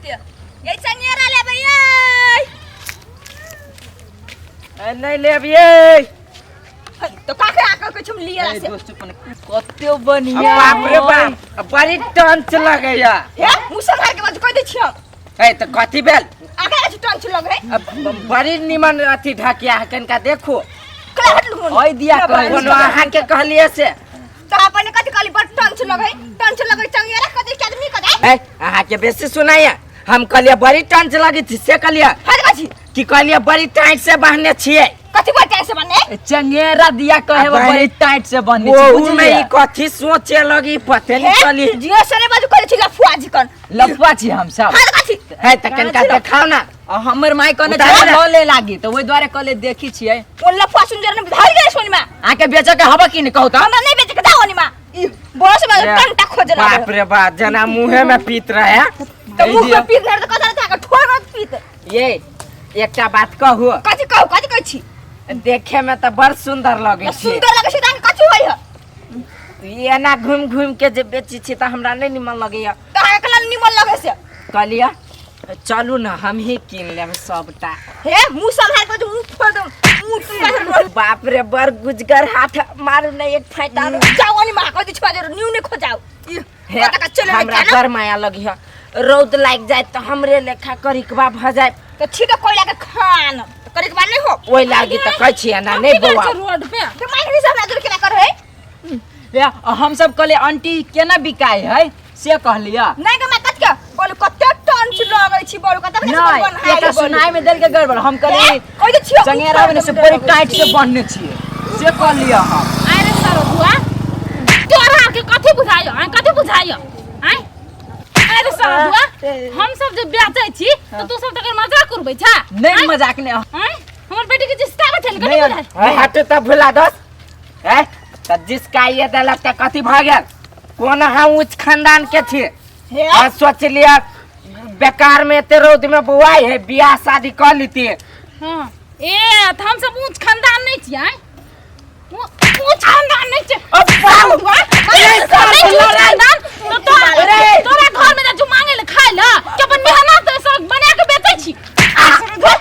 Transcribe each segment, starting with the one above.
लेते ये चंगेरा लेबै ये। ए, नहीं लेबियै। तो काके आके कुछ हम लिए ए से दोस्त अपन कते बढ़िया। बाप रे बाप, बड़ी टंच लगैया। हे मुंह संभाल के बाजू, कह दै छियो। ए तऽ कथी भेल? आके कुछ टंच लग है। अब बड़ी निमन अथी ढकिया है, कनिका देखो। कला हट लू। ओइ दिया कहै। कोनो अहाँके कहलियै से? तो अपने कथी कहली? बड़ टंच लग है, टंच लग है चंगेरा कह दे के आदमी कह दे। ए, अहाँके बेसी सुनाइया। हम कहलियै बड़ी टंच लगै छै से कहलियै। हट बाजी। की कहलियै? बड़ी टाइट से बहने छियै। कथी बड़ टाइट से बने? चंगेरा दिया कहे आ बड़ी टाइट से बने छै। ओहू में बुझलियै? ई कथी सोचे लगी पते नहीं चली। जियो सरे बाजू करे छी लफुआ जी कन। लफुआ छी हम सब। हट बाजी। है तऽ कनिका देखाउ ना। आ हमर माय कहने उतारू छलै ना। लऽ ले लागी तऽ ओहि दुआरे कहले देखी छियै। ओ लफुआ सुंदर ने धर गेल सोनी मा। अहाँके बेचऽ के हबऽ की नहि कहू तऽ? हमरा नहीं बेचे के दाओ नी मा। ई बस में टंटा खोज ला। बाप रे बाप, जना मुंहे में पीत रहे। तो मुंह में पीत रहे तो कथर था ठोर में पीत। ये एकटा बात कहू? कथी कहू? कथी कहै छी? देखे में तऽ बड़ सुंदर लगे छै। सुंदर लगे छै त कथी होय है? ई एना घुमि घुमि के जे बेचै छी तऽ हमरा नहि निमन लगैया। तऽ अहाँके लेल निमन लगे से? कहलियै चलू ने हमही कीन लेब सबटा। हे मुंह सम्हार के मुंह फोड़ दम मुंह तुम। बाप रे, बड़ गुजगर हाथ मारू ने एक फाइटा। जाओ नी मां, कथी छुपा दे न्यू ने खोजाओ। हे हमरा बड़ माया लगी है, रौद लागि जाए तऽ हमरे लेखा करिकबा भऽ जाए। तऽ ठीक है, कोयला के खान तऽ करिकबा नहीं हो। ओहि लागि तऽ कहै छियै ना नहि बौआ। रोड पे तऽ माइक नहीं हमरा दूर केना कर है? ए, हम सब कहले आंटी केना बिकाय है से कहलियै। नहीं गे मैं कत के बोलू कते टंच लगै छी बोलू कते। नहीं एकटा सुनाय में देल के गड़बड़। हम कहले कहि दै छियै। चंगेरा में से बड़ी टाइट से बन्हने छियै से कहलियै हम। अरे सर बुआ, तोरा के कथी बुझाइयो? आय कथी बुझाइयो? आय अरे सर बुआ, हम सब जे बेचै छी तऽ तू सब तकर मजाक उड़बै छा? नहीं मजाक नहीं। आय हमर बेटी के जिसका बैठल कथी नहीं, बुझाइ? ए, हटू तऽ भुला दस। ए तऽ जिसका ये देलक तऽ कथी भऽ गेल? कोन अहाँ ऊँच खानदान के छी? हे आ सोच लिअ बेकार में एते रौद में बौआइ है, बियाह शादी कऽ लीती। हाँ ए तऽ हम सब ऊँच खानदान नहीं छियै। आय ऊँच खानदान नहीं छियै। ओ बाप अरे साल नहीं भुला ऊँच रे। खानदान तो तोरा अरे। तोरा घर में जो मांगे ले खाय ला के अपन मेहनत से सब बना के बेचै छी।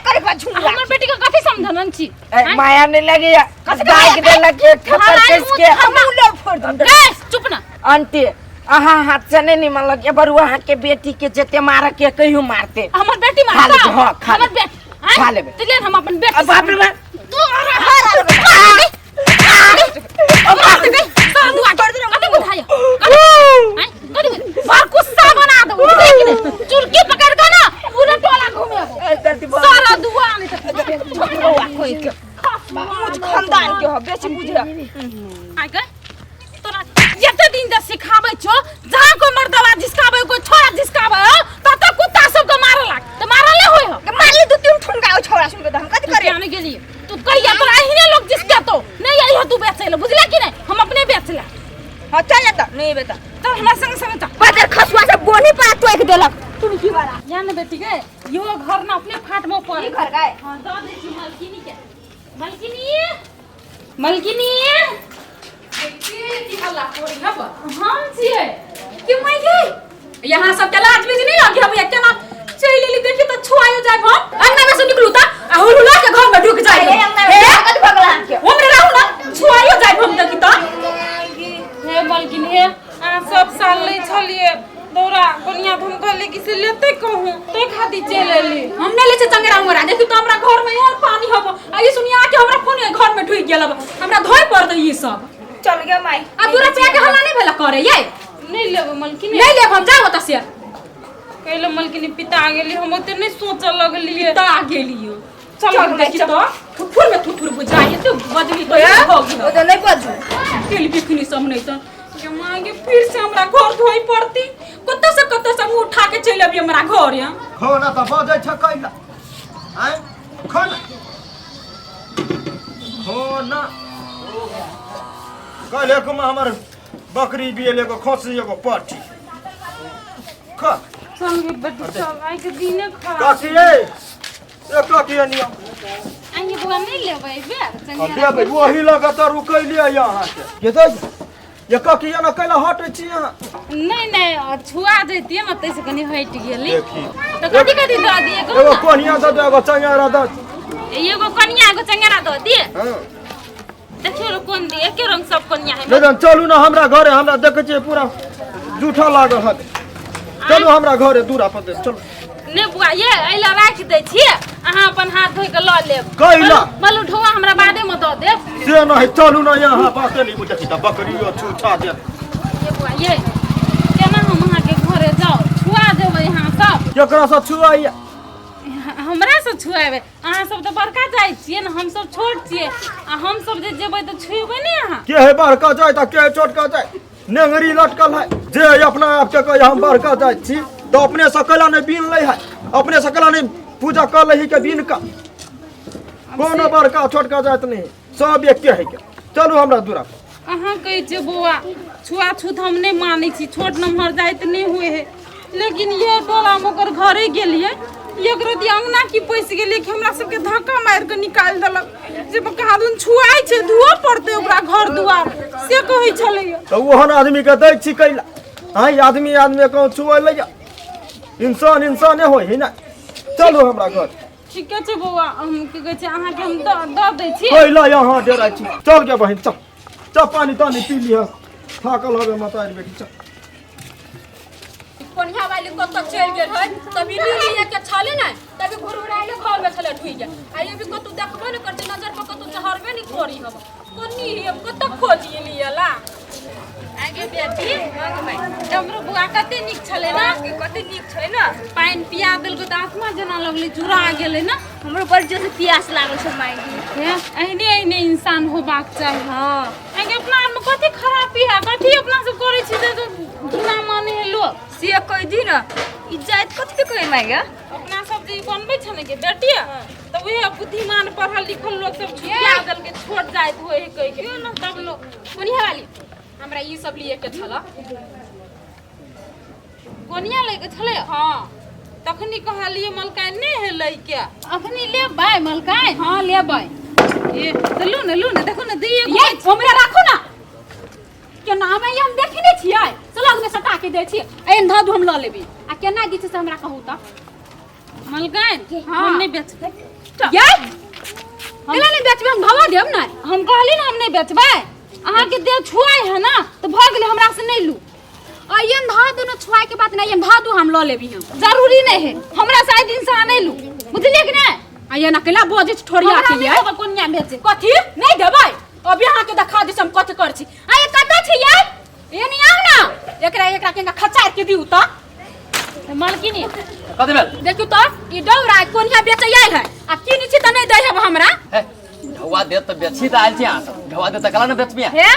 करे के झुमला। हमर बेटी के कथी समझलन छी? ए, माया नहीं लगी दाग देलक एक थप्पड़ हमारे कस ऊँच के। खानदान। मुंह लड़ फोड़ दम। ए चुप ना। आंटी अहाँ हाथ से नहीं निमन लगे बरुआ, अहाँ के बेटी के जते मार के कहियो मारते। हमर बेटी खा मारता? लेबै, हाँ, खा हमर लेबै। बेटी आँय? खा लेबै। तऽ ले हम अपन बेटी। आ, बाप रे बाप। तू अरे चुरकी पकड़ के ना पूरा टोला घूमे सारा दुआ नहीं बौआ कोई के ऊँच खानदान के हो बेसी बुझे। आइ गए तोरा जते दिन से सिखाबै छो, जहाँ कोई मर्दवा जिसकाबै कोई छोरा जिसकाबै हो तते कुत्ता सबके मारे लाग त मारल नहीं होय हो। के मारली दू तीन ठुनका ओ छोरा सुन के त हम कथी करे? जाने के लिए तू कहिया तोरा अहिने लोग जिसके तो नहीं आई हो तू बेचे ले, बुझले कि नहीं? हम अपने बेच ले। हां चल त नहीं बेटा। चल हमरा संग संग चल। बदर खसुआ से बोनी पर टोक देलक तुलसी वाला। जान बेटी के यो घर ना अपने फाट में पड़ ई घर गए। हां दऽ दै छी मलकिनी के। मलकिनी मलकिनी की हल्ला करी हब? हम छियै। के माय गे, यहाँ सब के लाज बीज नहीं लगी हब? केना चल एली देखी त छुआयो जाय हम अंगना में से निकलू त आ हुलहुला के घर में ढुक जाय। ए अंगना में कागज भगला के हमरे रहू ना छुआयो जाय हम देखी त। हे मलकिनी हे, अहाँ सब साल लै छलियै दौरा कोनिया धुम कहली कि से लेते कहूं ते खातिर चलि एली। हम नहीं ले छे चंगरा उंगरा देखी तो हमरा घर में और पानी हब आ ई सुनिया के हमरा फोन घर में ढुक गेल हब, हमरा धोए पड़त ई सब। चल गया माई। आ दूरा पे के हल्ला नहीं भेला करे ये? नहीं लेबै मलकिनी। नहीं लेब हम, जाओ ओतऽ से। कहले मलकिनी पिता गेली, हम ओते नहीं सोचऽ लगलियै। पिता गेलियो। चल चल देखी चल। तो थुथुर में थुथुर बुझाइ तो बजली तो हो गेल। ओ त नहीं बजू। तेल बिखनी सब नहीं तो ये मांगे फिर से हमरा घर धोई पड़ती, कतऽ से कतऽ से मुँह उठा के चलि अबी हमरा घर या। खो ना तऽ बजै छ कैला आँय? खो ना, खो ना। कहले कुमा हमर बकरी बियल एगो खसी एगो पट्टी खा। चल गे बेटी चल, आइ के दिने खराब। काकी ए ए काकी अनिया। आइए बुआ नहीं लेबै बे आ देबै, वही लगा तऽ रुकैलियै अहाँके। के दो ये ककी एना कैला हटै छी अहाँ? नहीं नहीं, आ, छुआ जैतियै ने तैसे कनी हटि गेली। देखी। तऽ कथी कथी दऽ दियै कहू एगो ने? कोनिया दऽ दे, एगो चंगेरा दऽ। एगो कनिया एगो चंगेरा दऽ दियै। हँ। देखियौ रे, कोन दियै? एके रंग सब कनिया है। लेकिन चलू ने हमरा घरे, हमरा देखै छियै पूरा जूठा लागल हत। चलू हमरा घरे, दूरा पर दे चलू। नहि बुआ ये, एहि लए राखि दै छियै, अहाँ अपन हाथ धोइ कऽ लऽ लेब। कैला? मलू ढौआ हमरा बादेमे दऽ देब। से नहीं, चलू ने, यहाँ बाते नहीं बुझै छी तऽ बकरियो छूछा देत। ये बुआ ये, केना हम अहाँके घरे जाउ? छुआ जेबै अहाँ सब। केकरा से छुआइया? हमरा से छुआबै? अहाँ सब तऽ बड़का जाइ छियै ने, हम सब छोट छियै, आ हम सब जे जेबै तऽ छुएबै ने अहाँ? के है बड़का जाय तऽ के है छोटका जाय? नेंगरी लटकल है जे अपना आप के कहे हम बड़का जाय छी, तऽ अपने से कैला नहीं बीन लै है? अपने से कैला नहीं पूजा कर लही के बीन का? कोनो बड़का छोटका जात नहीं, सब एके है के। चलू हमरा दूरा पर। अहाँ कहै छियै बौआ छुआ छूत हम नहि मानै छी, छोट नमहर जाइत नहि हुए है, लेकिन ये टोलामे ओकर घरे गेलियै, एक रति अंगना की पैसि गेलियै कि हमरा सबके धक्का मारि कऽ निकालि देलक जे कहाँदुन छुआइ छै, धुअ पड़तै ओकरा घर दुआर, से कहै छलैया। तऽ ओहन आदमी के दै छी कैला? आँय, आदमी आदमी कहूँ छुए लैया? इंसान इंसाने होइ है ना। चलू हमरा घर। ठीके छै बौआ, हम की कहै छै अहाँके हम दऽ दै छी। कैला यहाँ डेराइ छी? चल गे बहिन, चल चल, पानी तानी पी लिह, थाकल होबे मतारी बेटी, चल। कोनिया वाली कतऽ चलि गेल है? तभी लिली के छले ने, तभी घुरघुराइले घर में छले ढुइ गेल। आ ये भी कतौ देखबो ने करते, नजर पर कतौ चढ़बे ने करी। हम कोनी हम कतऽ खोजी लियला? आगे बेटी, हमरो बुआ कते नीक छलै ने? कते नीक छै ने। पानि पिया देलकै तऽ आत्मा जेना लगलै जुड़ा गेलै ने। हमरो बड़ जोर से प्यास लागल छै माय। हे, एहने एहने इंसान होबाक चाही। हाँ, आगे अपना आरमे कथी खराबी है? कथी अपना सब करै छी जे घृणा माने है लोग? से कह दी ने, ई जाइत कथी के कहै माय गे? अपना सब जे ई बनबै छै ने के बेटी, तऽ उहे बुद्धिमान पढ़ल लिखल लोग सब छुटिया देलकै छोट जाइत होइ है कहि के तब लोग। कोनिया वाली, हमरा ई सब लिए के छल। कोनिया लैके छलै? हाँ, तखनी कहलियै मलकाइन नहि है लैके, अखनी लेबै मलकाइन? हाँ, लेबै। ए तऽ लू ने, लू ने, देखू ने दुइए गो। ये हमरा राखू ना, केना हम हम देखी नहि छियै, चलो में सटा के दै छी, एहन धऽ दू, हम लऽ लेबै। आ केना दै छी से हमरा कहू तऽ। मलकाइन, हम नहि बेचबै। ये केना नहि बेचबै? हम धवा देब ने। हम कहली ने हम नहि बेचबै। अहाँके देह छुआइ है ना तऽ भऽ गेलै, हमरा से नहि लू। अयन धऽ दू ने, छुआइ के बात नहीं, धऽ दू, हम लऽ लेबी हम। जरूरी नहीं है, हमरा से आइ दिन से अहाँ नहीं लू, बुझलियै कि नहि? अयन अकेला बजै छै ठोरिया हमरा के नहि ये। देबै कोनिया बेचे। कथी नहीं देबै? अभी अहाँके देखा दै छी हम कथी करै छी। आ ये कतऽ छै ये? ए नहीं आउ ना, एकरा एकरा के खचार के दिउ तऽ। मालकिनी। कथी भेल? देखियौ तऽ, ई डौरा कोनिया बेचै आयल है आ किनै छी तऽ नहि दै हेब हमरा। हे, ढौआ देत तऽ बेची तऽ आयल छी अहाँ सब, ढौआ देत तऽ कला ने बेचबी अहाँ? हे,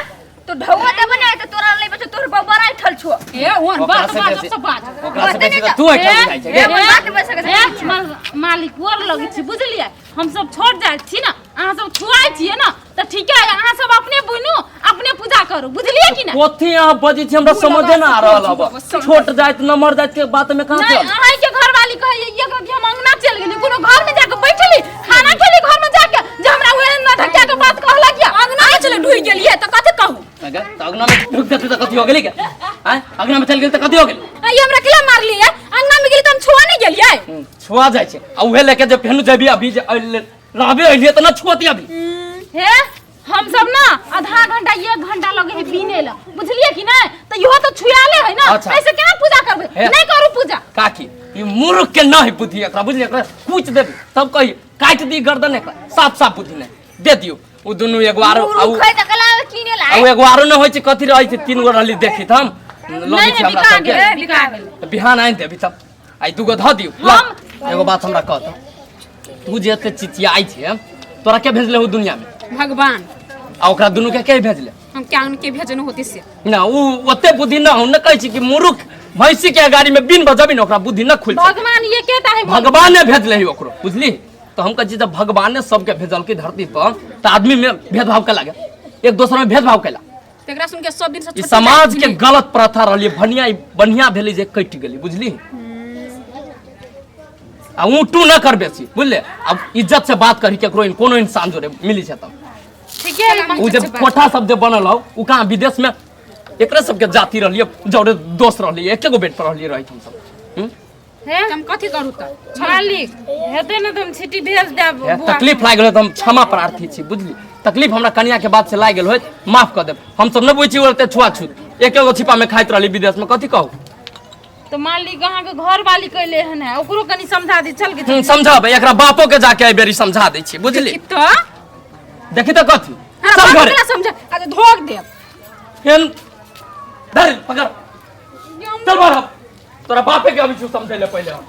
तो ढौआ देबे ने तऽ तोरा नहि बेचो, तोहर बड़ा ऐठल छो। ए ओहन ओकरा बात से बाज बेसी- सब बाज। ओकरा से बेसी तऽ तू ऐठल बुझाइ छै हे, गे। अपन बात बस सकै हे, मालिक गोर लगै छी, बुझलियै? हम सब छोट जाइत छी ने, अहाँ सब छुआइ छियै ने, तऽ ठीके है, अहाँ सब अपने बुनू अपने पूजा करू, बुझलियै कि नहि? कथी अहाँ बजै छी, हमरा समझे ना आ रहल अब। छोट जाइत नमहर जाइत के बात में कहाँ नहीं, चल? अहाँके घरवाली कहैया एक रति हम अंगना चलि गेली, कोनो घर में जाके बैठली, खाना खेली घर में जाके, जे हमरा ओहन न धकिया के बात कहलक या। अंगना में चले ढुकि गेलियै तऽ कथी कहू? अगे, तऽ अंगना में ढुक जेतै तऽ कथी हो गेलै के? आँय, अंगना में चलि गेल तऽ कथी हो गेलै? आ ई हमरा केला मारलियै? अंगना में गेली तऽ हम छुआ नहि गेलियै? छुआ जाइ छै आ उहे लेके जे फेनु जेबी अभी जे रहबे अइलियै तऽ न छुअती अभी। हे, हम सब ना आधा घंटा एक घंटा लगे है बीने ला, बुझलियै कि नहीं? तऽ इहो तऽ छुआले है ना। अच्छा। ऐसे केना पूजा करबै? हे। नहीं करू पूजा। काकी, ई मूर्ख के न है बुद्धि एकरा, बुझलियै? एकरा कूच देबी तब कही काटि दी गर्दन एकरा, साफ साफ बुद्धि नहि दे दियौ। ओ दुनू एगो आरो आ उ मूर्ख है तऽ कला किने ला। आ उ एगो आरो न होइ छै, कथी रहै छै, तीन गो रहली देखी तऽ हम लगै नहीं छै नहीं, हमरा बिका सबके। गेलै, बिका गेलै। तऽ बिहान आनि देबी तब आ ई दूगो धऽ दियौ। ला, एगो बात हमरा कह तऽ, तू जे एते चिचियाइ छै, तोरा के भेजले हो दुनिया में? भगवान। आ ओकरा दुनू के के भेजले? हम क्या के भेजने होती से ना उ ओते बुद्धि न हो न, कहै छी कि मूर्ख भैंसी के गाड़ी में बिन बजबी न, ओकरा बुद्धि न खुल सकै। भगवान ये केटा है? भगवान ने भेजले है ओकरो, बुझली? तऽ हम कहै छी जब भगवाने सबके भेजलकै धरती पर तऽ आदमी में भेदभाव के लागे, एक दोसर में भेदभाव केला। तेकरा सुन के सब दिन से ई छोटे समाज जाति के में। गलत प्रथा रहली, बढ़िया बढ़िया भेलै जे कटि गेलै, बुझली? आ ऊँटू न कर बेसी, बुझले? अब इज्जत से बात करी केकरो, कोनो इंसान जोरे मिली छै तब। ठीके है। उ जे कोठा सब जे बनल हौ, उ कहाँ विदेश में एकरा सबके जाति रहलियै जौरे दोस्त रहलियै एके गो बेड पर रहलियै रहैत हमसब। हम्म? हे हम कथी करू तऽ मालिक हेतै ने तऽ हम छुट्टी भेज देब हे, बौआ तकलीफ लागि गेल तऽ हम क्षमा प्रार्थी छी बुझली तकलीफ हमरा कनिया के बात से लागि गेल होइत माफ कऽ देब हमसब नहि बुझै छी ओते छुआछूत एके गो छिपा में खाइत रहली विदेश में कथी कहू तऽ मालिक अहाँके घर वाली कैले हन है ओकरो कनि समझा दी चल के समझाबै एकरा बापो के जाके एहि बेरी समझा दै छी बुझली तऽ देखी तऽ कथी हमरा चल बाप घरे केना समझा आ धोक देब हेन धर पकड़ चल बाहर तोरा बापे के अभी छू समझै ले पहिले हम।